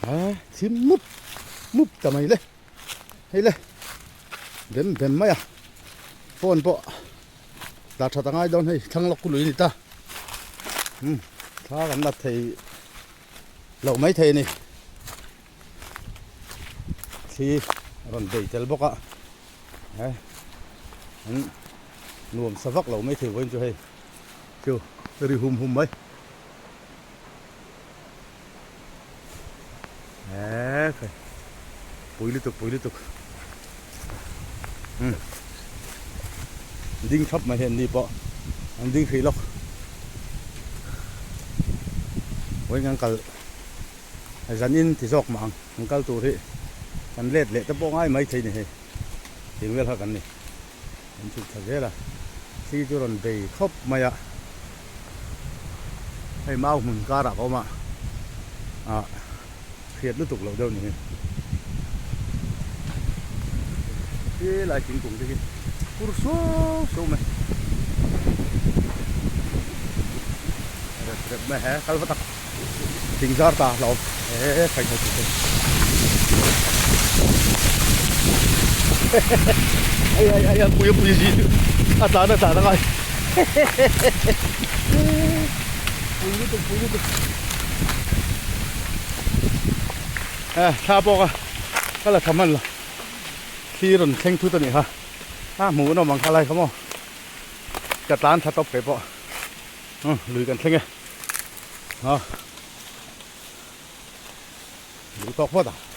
A thim mup mup ta mai le hei le bem bem mai a phone pawh dah that a ngai dawn hei thlang lawk lui a ni ta umm thla kan la thei loh mai thei a ni thli a rawn bei tel bawk a he an nuam sa vak lo mai thei vawiin chu hei chu ri hum hum mai. Pui lutuk pui lutuk umm ding thap mai hian ni pawh an ding hrih lawk vawiin kan kal zan in ti zawk mah ang kan kal tur hi kan let leh te pawh ngai mai thei ni hei tih vel kha kan ni an chhuk thla zel a thli chu rawn bei khawp mai a hei mau hmun karah ka awm a ah hriat lutuk loh deuh ni hi helai thingkung te hi kur suau suau mai rep rep mai he kal va tak thing zar ta hlauh he khai khai khai ai ai ai pui pui zi a tlan a tlan a ngai pui lutuk pui lutuk eh thla pawh ka ka la tha hman lo thli rawn thleng thut a nih kha a hmuh nawm ang kha lai kha maw ka tlan tha tawp kei pawh lui kan thleng e. Duh tawk phawt ang.